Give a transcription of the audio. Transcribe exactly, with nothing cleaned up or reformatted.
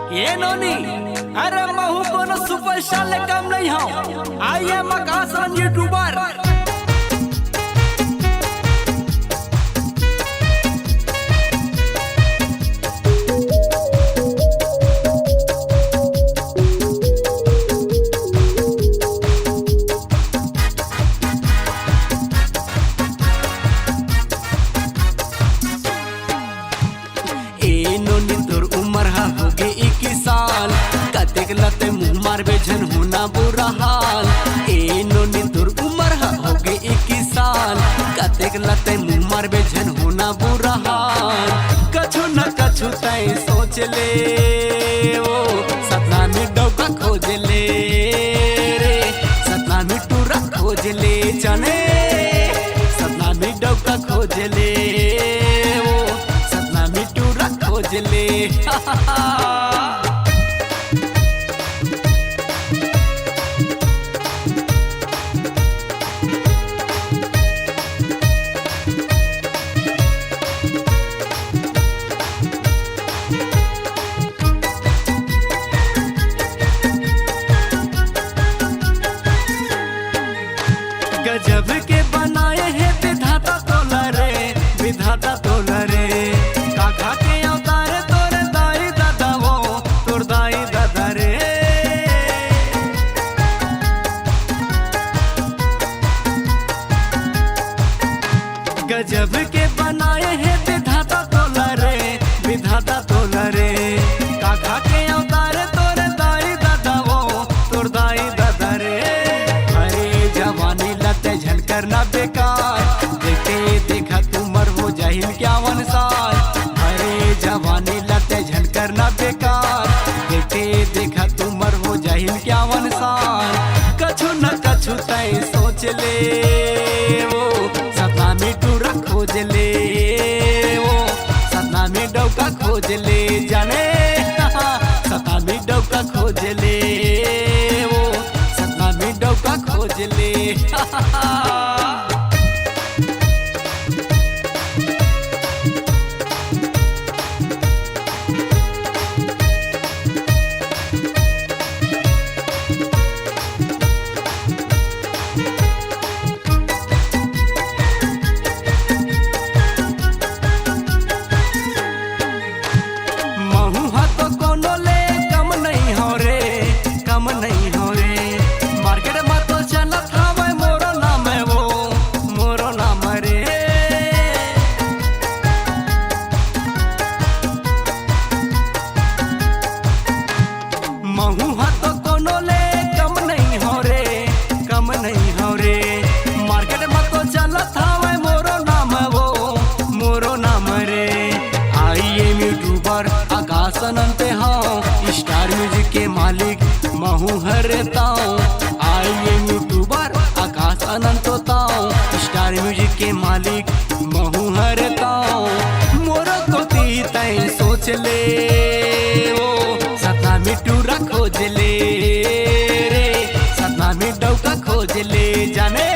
ए नोनी, अरे महू कोनो सुपरस्टार ले कम नहीं हूँ। I am Akash YouTuber. ए नोनी तोर उमर हा होगे इक्कीस साल, कतेक लते मुंह मारबे झन होना बुरा हाल। ए नोनी तोर उमर हा होगे इक्कीस साल, कतेक लते मुंह मारबे झन होना बुरा हाल। कछु न कछु तय सोच ले ओ, सतना में डौका खोज ले रे, सतना में टूरा खोज ले जाने, सतना में डौका खोज ले ओ, सतना में टूरा खोज ले। गजब के बनाए हे विधाता तोला रे, विधाता तोला रे। का खा के अवतार तोर दाई दादा वो, तोर दाई दादा रे। गजब के बनाए हे विधाता तोला रे, विधाता तोला रे। का खा के अवतार तोर दाई दादा वो, तोर दाई दादा रे। अरे जवानी लते झन करना बेकार, देखे देखा उमर हो जाहिन इक्यावन साल। अरे जवानी लते झन करना बेकार, देखे देखा उमर हो जाहिन इक्यावन साल। कछु न कछु तय सोच ले ओ, सतना में टूरा खोज ले ओ, सतना में डौका खोज ले जाने, सतना में डौका खोज ले ओ, सतना में डौका खोज ले। महू हा तो कोनो ले कम नहीं हो रे, कम नहीं हो रे। मार्केट में तो चलत हवे मोरो नाम है वो, मोरो नाम रे। महू हा तो कोनो ले कम नहीं हो रे, कम नहीं हो रे। मार्केट में तो चलत हवे मोरो नाम वो, मोरो नाम रे। आई एम यूट्यूबर आकाश अनंत हूँ, स्टार म्यूजिक के मालिक महू हर ताऊं। आई एम यूट्यूबर आकाश अनंत ताऊं, स्टार म्यूजिक के मालिक महू हर ताऊं। मोरो कोती तय सोच ले ओ, सतना में टूरा खोज ले रे, सतना में डौका खोज ले जाने,